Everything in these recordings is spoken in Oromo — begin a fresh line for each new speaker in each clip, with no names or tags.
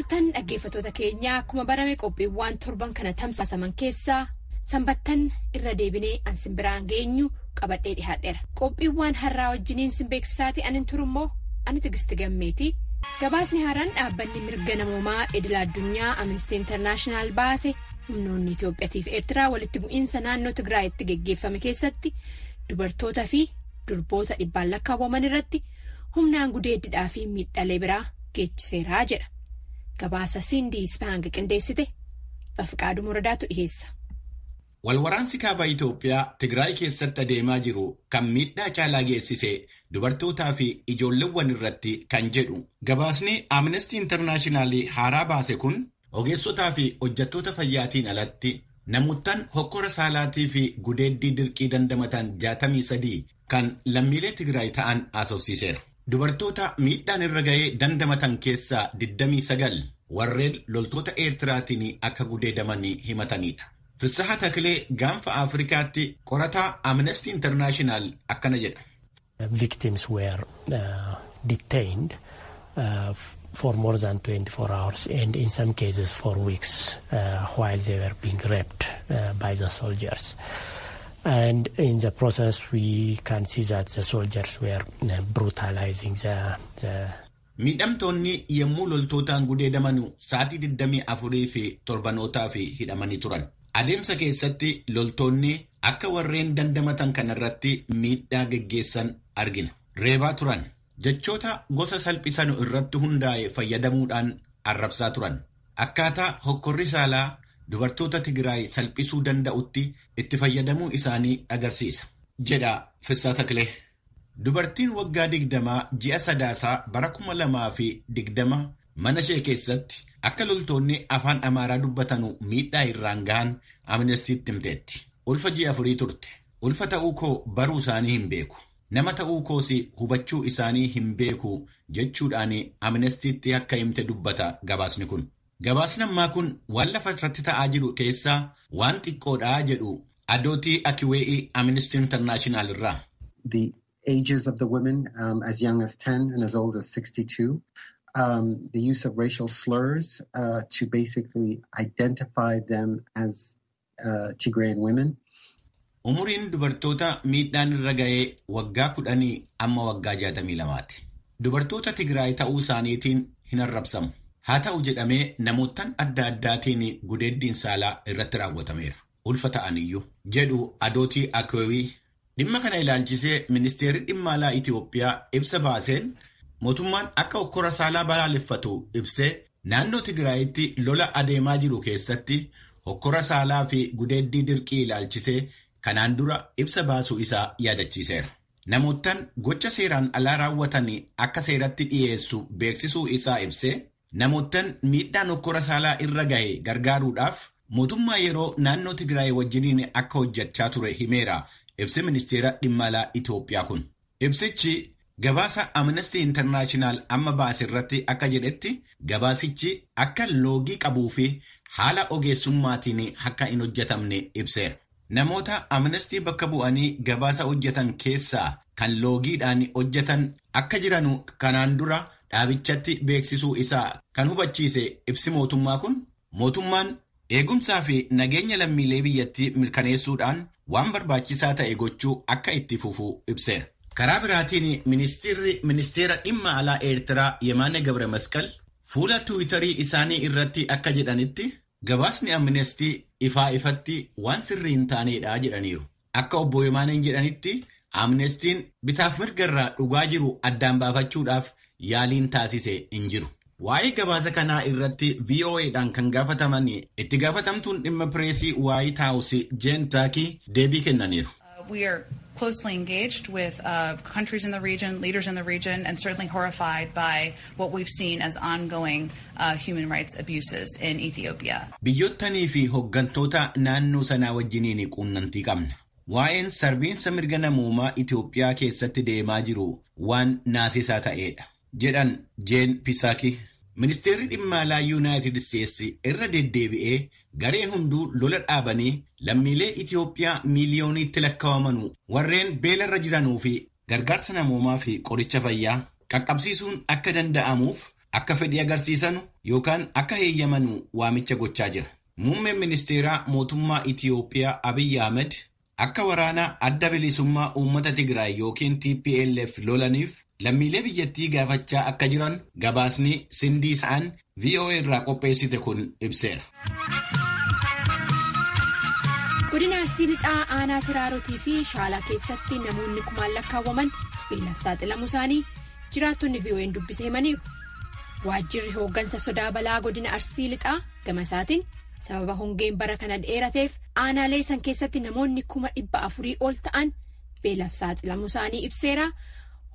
Tan dhaggeeffattoota keenyaa, akkuma barame qophiiwwan torban kana tamsaasaman keessaa sanbattan irra deebinee an simbiraan geenyu qabadhee dhihaadheera. Qophiiwwan har'aa wajjiniin sin beeksisaati anin turummoo ani Tigisti Gammeeti. Gabaasni haaraan dhaabbanni mirga namoomaa idil addunyaa Amnesty International baase humnoonni Itoophiyaa fi Eertiraa walitti bu'iinsa naannoo Tigraayitti geggeeffame keessatti dubartoota fi durboota dhibbaan lakkaawwaman irratti humnaan gudeeddidhaa fi miidhalee biraa geechiseeraa jedha. Gabaasa Sindii Ispaang qindeessite Bafiqaaduu Muradaatu dhiyeessa.
Walwaraansi kaaba Itoophiyaa Tigraay keessatti adeemaa jiru kan miidhaa caalaa geessise dubartootaa fi ijoolleewwan irratti kan jedhu. Gabaasni Amnesty International haaraa baase kun ogeessotaa fi hojjettoota fayyaatiin alatti namoottan hokkora saalaatii fi gudeeddii dirqii dandamatan 63 kan lammiilee Tigraay ta'an haasofsiiseera. Dubartoota miidhaan irra ga'ee dandamatan keessaa 29 warreen loltoota Eertiraatiin akka gudeedaman himatanidha. Fissaha Taklee gaanfa Afrikaatti qorataa Amnesty International akkana jedha.
Victims were detained for more than 24 hours and in some cases for weeks while they were being raped by the soldiers. And in the process we can see that the soldiers were brutalizing the
Miidhamtoonni yommuu loltootaan gudeedamanu sa'aatii 24 fi torbanootaa fi hidhamanii turan. Adeemsa keessatti loltoonni akka warreen dandamatan kanarratti miidhaa geggeessan argina. Reebaa turan. Jechoota gosa salphisanu irratti hundaa'e fayyadamuudhaan arrabsaa turan. Akkaataa hokkorri saalaa dubartoota Tigraay salphisuu danda'utti itti fayyadamuu isaanii agarsiisa, jedha Fissaa Taklee. Dubartiin waggaa 20 ji'a Sadaasaa bara 2020 mana ishee keessatti akka loltoonni afaan Amaaraa dubbatanu miidhaa irraan gahan Amnestiitti himteetti. Ulfa ji'a 4 turte. "Ulfa ta'uu koo baruu isaanii hin beeku. Nama ta'uu koos hubachuu isaanii hin beeku," jechuudhaan Amnestiitti akka himte dubbata gabaasni kun. Gabaasni ammaa kun waan lafa irratti ta'aa jiru keessaa waan xiqqoodhaa jedhu Adootii Akiwee'ii Amnesty International irraa.
The ages of the women as young as 10 and as old as 62. The use of racial slurs to basically identify them as Tigrayan women.
Umuriin dubartoota miidhaan irra ga'ee waggaa 10 amma waggaa 62ti. Dubartoota Tigraay ta'uu isaaniitiin hin arrabsamu. Haa ta'u jedhamee namoottan adda addaatiin gudeeddiin saalaa irratti raawwatameera. Ulfa ta'aniyyuu, jedhu Adootii Akeewii. Dhimma kana ilaalchisee ministeerri dhimma alaa Itoophiyaa ibsa baaseen mootummaan akka hokkora saalaa balaaleffatu ibsee, naannoo Tigraayitti lola adeemaa jiru keessatti hokkora saalaa fi gudeeddii dirqii ilaalchisee kanaan dura ibsa baasuu isaa yaadachiiseera. Namoottan gocha seeraan alaa raawwatan akka seeratti dhiyeessu beeksisuu isaa ibsee, namoottan miidhaan hokkora saalaa irra gahe gargaaruudhaaf mootummaa yeroo naannoo Tigraay wajjiniin akka hojjechaa ture himeera ibsi ministeera dhimma alaa Itoophiyaa kun. Ibsichi gabaasa Amnesty International amma baase irratti akka jedhetti, gabaasichi akka loogii qabuu fi haala ogeessummaatiin akka hin hojjetamne ibseera. Namoota Amnesty bakka bu'anii gabaasa hojjetan keessaa kan loogiidhaan hojjetan akka jiranu kanaan dura dhaabichatti beeksisuu isaa kan hubachiise ibsi mootummaa kun, mootummaan eegumsaa fi nageenya lammiilee biyyattii mirkaneessuudhaan waan barbaachisaa ta'e gochuu akka itti fufu ibseera. Karaa biraatiin ministeerri ministeera dhimma alaa Eertiraa Yemaane Gabre Masqal fuula Tiwiitarii isaanii irratti akka jedhanitti, gabaasni Amnestii ifaa ifatti waan sirrii hin taanedha jedhaniiru. Akka obbo Yemaaneen jedhanitti, Amnestiin bitaaf mirga irraa dhugaa jiru addaan baafachuudhaaf yaaliin taasise hin jiru. Waa'ee gabaasa kanaa irratti VOAdhaan kan gaafataman itti gaafatamtuun dhimma pireesii Waayit Haawus Jeen Saakii deebii kennaniiru.
We are closely engaged with countries in the region, leaders in the region, and certainly horrified by what we've seen as ongoing human rights abuses in Ethiopia.
Biyyottanii fi hooggantoota naannoo sanaa wajjiniin quunnamtii qabna. Waa'een sarbiinsa mirga namoomaa Itoophiyaa keessatti deemaa jiru waan naasisaa ta'edha, jedhan Jeen Pisaaki. Ministeerri dhimma alaa Yuunaayitid Isteetsi irra deddeebi'ee gareen hunduu lola dhaabanii lammiilee Itoophiyaa miiliyooniitti lakkaawamanu warreen beelarra jiranuu fi gargaarsa namoomaa fi qoricha fayyaa qaqqabsiisuun akka danda'amuuf akka fedhii agarsiisanu yookaan akka heeyyamanu waamicha gochaa jira. Muummeen ministeeraa mootummaa Itiyoophiyaa Abiyyi Ahmed akka waraana adda bilisummaa uummata Tigraay yookiin TPLF lolaniif lammiilee biyyattii gaafachaa akka jiran gabaasni Sindii Sa'an VOA irraa qopheessite kun ibseera.
Godina Arsii Lixaa aanaa Siraarotii fi Shaalaa keessatti namoonni kumaan lakkaawwaman beelaaf saaxilamuu isaanii jiraattonni VOA'n dubbise himaniiru. Waajjirri hooggansa sodaa balaa godina Arsii Lixaa gama isaatiin sababa hongeen bara kana dheerateef aanaalee san keessatti namoonni 400,000 ol ta'an beelaaf saaxilamuu isaanii ibseera.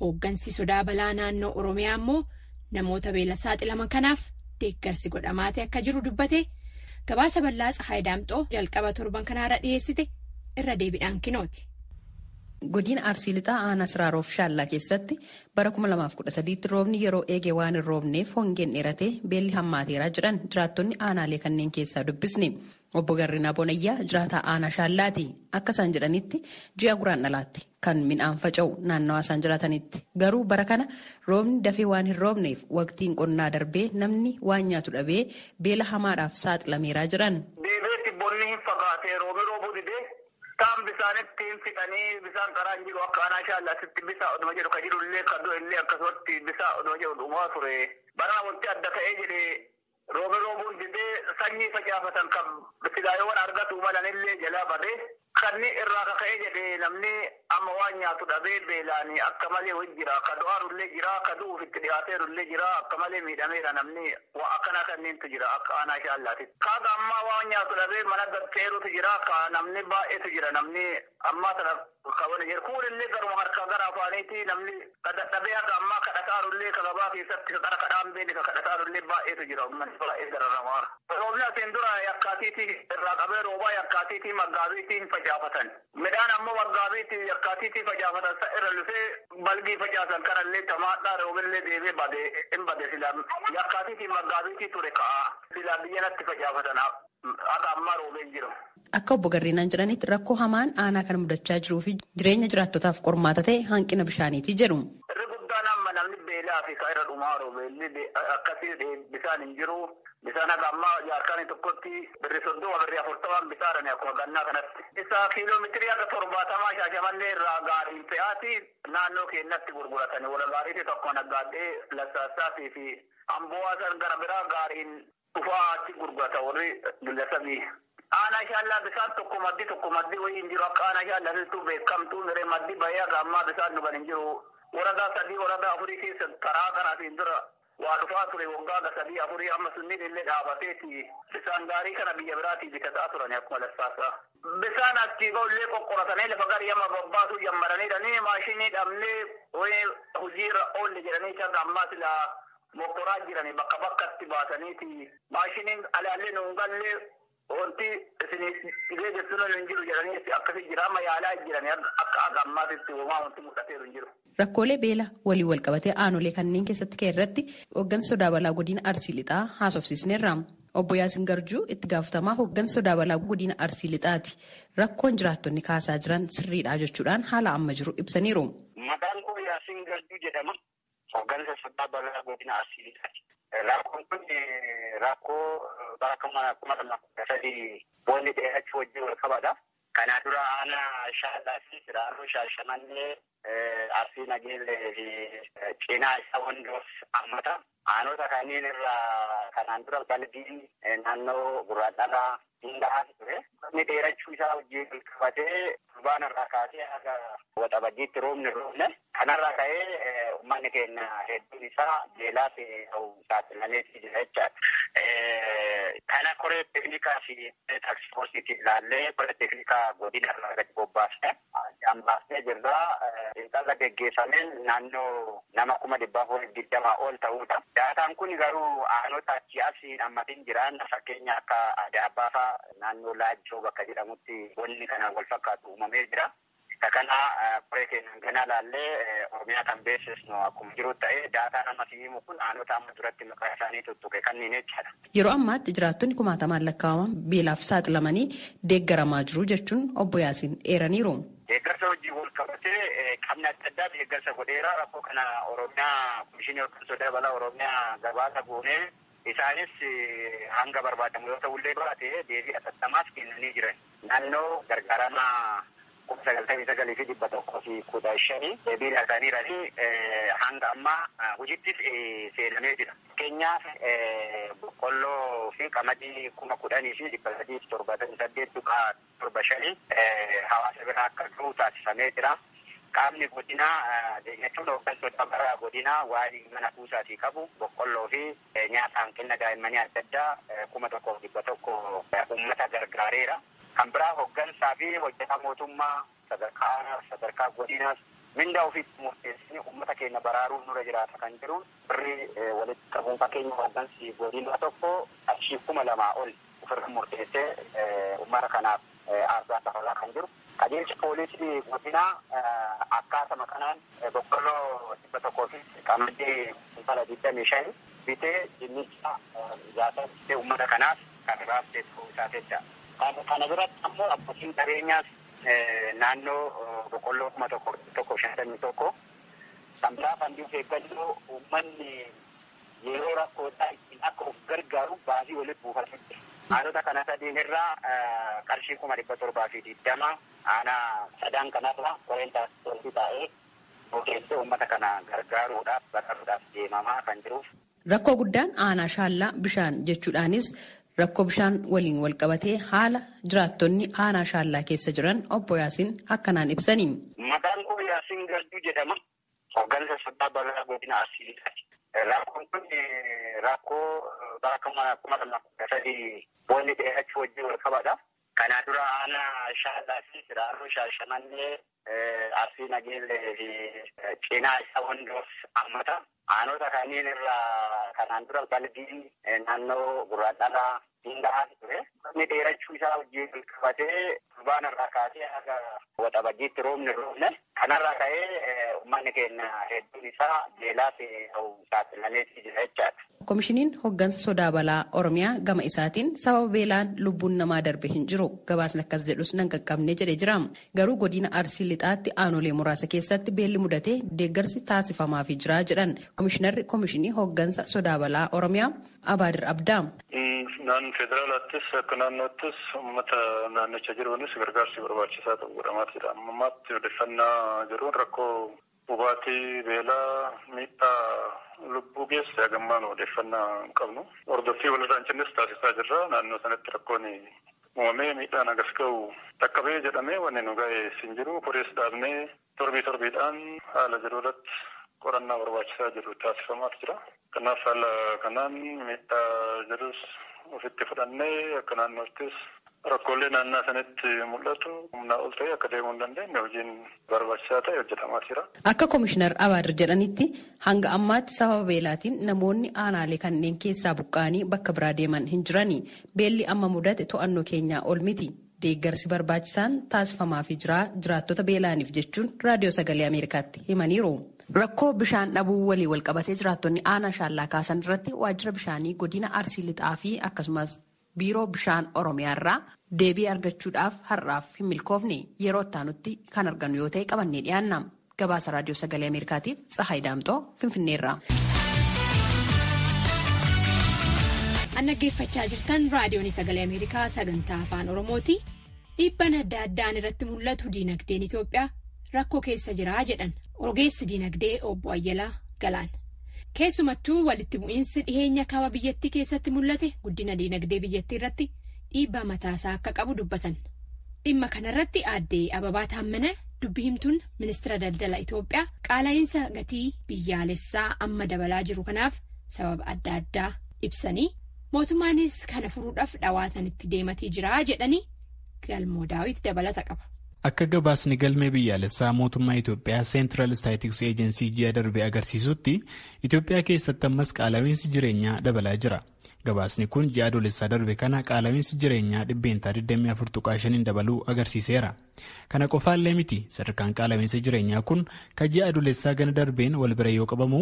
Hooggansi sodaa balaa naannoo Oromiyaa immoo namoota beela saaxilaman kanaaf deeggarsi godhamaatee akka jiru dubbate. Gabaasa bal'aa Tsahaay Daamxoo jalqaba torban kanaarra dhiyeessite irra deebiidhaan kinooti.
Godina Arsii Lixaa aanaa Siraaroof Shaallaa keessatti bara 2013tti roobni yeroo eege waan hin roobneef hongeen dheeratee beelli hammaateeraa jedhan jiraattonni aanaalee kanneen keessaa dubbisne. Obbo Garrinaa Bonayyaa jiraataa aanaa Shaallaati. Akka isaan jedhanitti ji'a guraandhalaatti kan midhaan faca'u naannawaa isaan jiraatanitti. Garuu bara kana roobni dafee waan hin roobneef waqtiin qonnaa darbee namni waan nyaatu dhabee beela hamaadhaaf saaxilameeraa jedhan.
Deebiitti bonni hin fagaatee roobni roobuu didee taan bisaanitti hin fixanii bisaan karaa hin jiru akka aanaa Shaallaatitti bisaa oduma jedhu kan jirullee kan du'e illee akkasumatti bisaa oduma jedhu dhumaa ture. Bara wanti adda ta'ee jedhee roobi roobuun didee sanyii facaafatan kan silaayoowwan argatu malanillee jalaa badee kanni irraa kaka'ee jedhee namni amma waan nyaatu dhabee beelaanii akka malee wajji jira ka du'aarullee jira ka du'uuf itti dhiyaateerullee jira akka malee miidhameera namni waa akkanaa kanneentu jira akka aanaa shaallaatitti. Kaaga ammaa waan nyaatu dhabee mana gadteerutu jira ka namni baay'eetu jira namni ammaa sana kabana jira kuunillee garuma harkaa gara afaaniiti namni ka dadhabee haga ammaa kadhataarullee ka gabaa keessatti ka qara kadhaan beene ka kadhataarullee baay'eetu jira uummanni baay'ee dararamaa. Roobni asiin dura yakkaatiitii irraa qabee roobaa yakkaatiitii maggaabiitiin facaafatan. Midhaan ammoo maggaabiitii yakkaatiitii facaafatan irra lufee balgii facaasan kanallee tamaadhaa roobillee deemee bade hin bade silaa yakkaatiitii maggaabiitii ture ka'a silaa biyya natti facaafatan haga ammaa roobeen jiru.
Akka obbo Garreenaan jedhanitti rakkoo hamaan aanaa kana mudachaa jiruu fi jireenya jiraattotaaf qormaata ta'e hanqina bishaaniiti jedhu.
Irri guddaan amma namni beelaa fi kan irra dhumaa jiru beelli akkasii bishaan hin jiru. Bishaan haga ammaa jaarkaanii tokkotti birri 30 birri 40 bisaadhaan akkuma gannaa kanatti. Isa kiiloomeetirii haga 70 Shaashamannee irraa gaariin fe'aati naannoo keenyatti gurguratani. Wala gaariitii tokko naggaadhee lassaassaatii fi amboo san gara biraa gaariin dhufaa achi gurgurata warri gillasabii. Aanaa shaallaa bishaan tokko maddi wayii hin jiru akka aanaa shaallaatittuu beekamtuu miree maddi bahee haga ammaa bishaan dhugan hin jiru. Waradaa 3 waradaa 4 keessa karaa kanaatiin dura waa dhufaa ture waggaa 3 4 amma sunniin illee dhaabateeti bishaan gaarii kana biyya biraatii bitataa turan akkuma lassaasaa. Bishaan achii ba'ullee qoqqoratanii lafa garii amma babbaasuu jammaraniidhanii maashinii dhabnee wayii hojiirra oolle jedhanii kan ammaa silaa mokkoraa jiranii bakka bakkatti baasaniiti maashiniin alaallee nuun gallee wanti isin geejjibsuun hin jiru jedhanii akkasii jira amma yaalaa jiranii akka akka ammaatitti homaa wanti mul'ateeru hin jiru.
Rakkoolee beela waliin walqabatee aanolee kanneen keessatti ka'e irratti hooggansa sodaa balaa godina Arsii Lixaa haasofsiisneerra. Obbo Yaasin Garjuu itti gaafatamaa hooggansa sodaa balaa godina Arsii Lixaati. Rakkoon jiraattonni kaasaa jiran sirriidha jechuudhaan haala amma jiru ibsaniiru.
Maqaan koo Yaasin Garjuu jedhama. Hooggansa sodaa balaa godina Arsii Lixaati. Rakkoon kun rakkoo bara 2013 boolli dheerachuu wajjin wal qabata. Kanaa dura aanaa Shaallaa fi Siraaroo Shaashamannee Arsii Nageellee fi cinaa isaa Wandoof hammata. Aanota kanneen irraa kanaan dura balbiin naannoo Gurraadhalaa hundaa'aa ture. Inni dheerachuu isaa wajjin wal qabatee turbaan irraa kaasee haga waxabajjiitti roobni roobne. Kanarraa ka'ee uummanni keenya hedduun isaa beelaa fi saaxilamee jira jechaadha. Kana koree teeknikaa fi taaksifoorsiitiin ilaallee koree teeknikaa godina irraa gadi bobbaasne hambaasnee jirra. Xiinxala geggeeffameen naannoo nama 420,000 ol ta'uudha. Daataan kun garuu aanota achii asii hammatiin jiran fakkeenya akka Adaabbaa fa'aa naannoo Laajjoo bakka jedhamutti wanni kanaan wal fakkaatu uumamee jira. Kana koree keenyan ganaa laallee Oromiyaa kan beeksisnu akkuma jiru ta'ee daataan amma himu kun aanota amma duratti maqaa isaanii tuttuqe kanneen jechaadha.
Yeroo ammaatti jiraattonni kumaatamaan lakkaa'aman beelaaf saaxilamanii deeggaramaa jiru jechuun obbo Yaasiin eeraniiru.
Deeggarsa hojii wal qabatee Qaamni adda addaa deeggarsa godheera. Rakkoo kana Oromiyaa Komishinii Hooggansa Sodaa Balaa Oromiyaa gabaasa goonee isaanis hanga barbaadamu yoo ta'ullee baate deebii atattamaas kennanii jiran. Naannoo gargaarama 99,115 deebii laataniiranii hanga ammaa hojiittis seenamee jira. Fakkeenyaaf boqqolloo fi qamadii 10,378.75 hawaasa biraa akka gahu taasifamee jira. Qaamni godinaa jechuun hooggantoota bara godinaa waan mana kuusaatii qabu boqqolloo fi nyaata hanqina daa'immanii adda addaa 1,100 uummata gargaareera. Kan biraa hooggansaa fi hojjetaa mootummaa sadarkaa aanaas sadarkaa godinaas mindaa ofiitti murteessanii uummata keenya baraaruun nurra jiraata kan jiru birrii walitti qabuun fakkeenya hooggansi godinaa tokko qarshii 2,000 ol ofirra murteessee uummata kanaaf aarsaa kafalaa kan jiru. Qajeelchi poolisii godinaa akkaatuma kanaan boqqolloo 100 fi qamadii kuntaala 25 bitee dinnicha 60 bitee uummata kanaaf kan raabsee ta'uu isaa jecha. Kana biratti ammoo abbootiin qabeenyaas naannoo boqqolloo 1,151 kan biraa fandii of eeggannoo uummanni yeroo rakkootaa ittiin akka of gargaaru baasii walitti buufatee jira. Aanota kana sadiin irraa qarshii 720,000 aanaa sadan kanarra koreen taasisuu taa'ee murteessee uummata kana gargaaruudhaaf baraaruudhaaf deemamaa kan jiruuf.
Rakkoo guddaan aanaa shaallaa bishaan jechuudhaanis rakkoo bishaan waliin walqabatee haala jiraattonni aanaa shaallaa keessa jiran obbo Yaasiin akkanaan ibsani.
Maqaan koo Yaasiin Garduu jedhama. Hooggansa sodaa balaa godina Arsii Lixaati. Rakkoon kun rakkoo bara 2013 boonni dheerachuu wajjin wal qabata. Kanaa dura aanaa shaallaa fi Siraaroo Shaashamannee Arsii Nageellee fi cinaa isaa Wondoof hammata. Aanota kanneen irraa kanaan dura balbiin naannoo Gurraadhalaa hin ture. Inni dheerachuu isaa wajjin wal qabatee turbaan irraa kaasee haga waxabajjiitti roobni roobne. Kanarraa ka'ee uummanni keenya hedduun isaa beelaaf saaxilamee jira jechaadha.
Komishiniin hooggansa sodaa balaa Oromiyaa gama isaatiin sababa beelaan lubbuun namaa darbe hin jiru gabaasni akkas jedhus nan qaqqabne jedhee jira. Garuu godina Arsii Lixaatti aanolee muraasa keessatti beelli mudatee deeggarsi taasifamaafii jira jedhan komishinarri komishinii hooggansa sodaa balaa Oromiyaa Abaadir Abdaa.
Naannoo federaalaattis akka naannoottis uummata naannicha jiruunis gargaarsi barbaachisaa ta'u godhamaa jira. Ammammaatti odeeffannaa jiruun rakkoo hubaatii beelaa miidhaa lubbuu geesse hagammaan odeeffannaa hin qabnu. Hordoffii walirraa hin cinnes taasisaa jirra. Naannoo sanatti rakkoon uumamee miidhaan hagas ga'u dhaqqabee jedhamee wanni nu ga'e hin jiru. Korees dhaabnee torbii torbiidhaan haala jiru irratti qorannaa barbaachisaa jiru taasifamaatu jira. Kanaaf haala kanaan miidhaa jirus ofitti fudhannee akka naannoottis rakkoolee naannaa sanatti mul'atu humnaa ol ta'e akka deemuu hin dandeenye hojiin barbaachisaa ta'e hojjetamaa jira.
Akka Komishinar Abaadir jedhanitti hanga ammaatti sababa beelaatiin namoonni aanaalee kanneen keessaa buqqa'anii bakka biraa deeman hin jirani. Beelli amma mudate to'annoo keenyaa ol miti. Deeggarsi barbaachisaan taasifamaafii jira jiraattota beelaaniif jechuun raadiyoo sagalee Ameerikaatti himaniiru. Rakkoo bishaan dhabuu walii walqabatee jiraattonni aanaa shaallaa kaasan irratti waajjira bishaanii godina Arsii Lixaa fi akkasumas biiroo bishaan Oromiyaa irraa deebii argachuudhaaf har'aaf hin milkoofne yeroo itti kan argannu yoo ta'e qabannee dhiyaanna. Gabaasa raadiyoo sagalee Ameerikaatiif Tsahaay Daamxoo Finfinneerra.
Dhaggeeffachaa jirtan raadiyoon sagalee Ameerikaa sagantaa afaan Oromooti. Dhiibbaan adda addaan irratti mul'atu diinagdeen Itoophiyaa rakkoo keessa jira jedhan ogeessi diinagdee obbo Ayyalaa Galaan. Keessumattuu walitti bu'iinsi dhiheenya kaaba biyyattii keessatti mul'ate guddina diinagdee biyyattii irratti dhiibbaa mataasaa akka qabu dubbatan. Dhimma kanarratti aaddee Ababaa Taammana dubbi himtuun ministeera daldala Itoophiyaa qaala'iinsa gatii biyyaalessaa amma dabalaa jiru kanaaf sababa adda addaa ibsanii mootummaanis kana furuudhaaf dhawaatan itti deematii jira jedhanii galmoo daawit dabalata qaba.
Akka gabaasni galmee biyyaalessaa mootummaa Itoophiyaa Seentiral Istaatiks Eejensii ji'a darbe agarsiisutti Itoophiyaa keessatti ammas qaala'iinsi jireenyaa dabalaa jira. Gabaasni kun ji'a Adoolessaa darbe kana qaala'insi jireenyaa 24.5% dabaluu agarsiiseera. Kana qofaallee miti, sadarkaan qaala'insa jireenyaa kun kan ji'a Adoolessaa gana darbeen wal bira yoo qabamu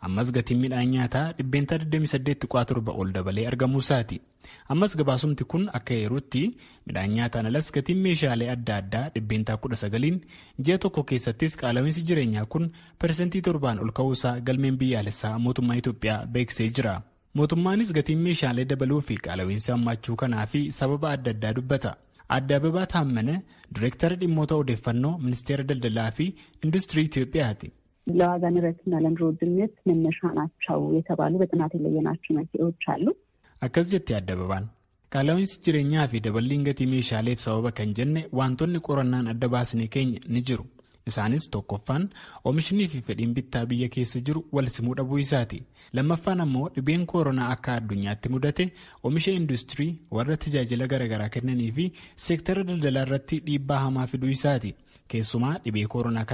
ammas gatiin midhaan nyaataa 28.7% ol dabalee argamuu isaati. Ammas gabaasumti kun akka eerutti midhaan nyaataan alas gatiin meeshaalee adda addaa 19% ji'a tokko keessattis qaala'insi jireenyaa kun 7% ol ka'uusaa galmeen biyyaalessaa mootummaa Itoophiyaa beeksisee jira. Mootummaanis gatiin meeshaalee dabaluu fi qaala'insa hammaachuu kanaa fi sababa adda addaa dubbata. Adde Ababaa Taammane Direektara dhimmoota odeeffannoo Ministeera Daldalaa fi Industirii Itoophiyaati.
ለዋጋ ንረትና ለኑሮ ውድነት መነሻ ናቸው የተባሉ በጥናት የለየናቸው መንስኤዎች አሉ።
Akkas jetti Adde Ababaan. Qaala'insi jireenyaa fi daballiin gatii meeshaaleef sababa kan jenne wantoonni qorannaan adda baasne keenya ni jiru. Isaanis tokkoffaan oomishnii fi fedhiin bittaa biyya keessa jiru wal simuu dhabuu isaati. Lammaffaan ammoo dhibeen koronaa akka addunyaatti mudate oomisha industirii warra tajaajila garaagaraa kennanii fi seektara daldalaa irratti dhiibbaa hamaa fiduu isaati. Keessumaa dhibee koronaa kana.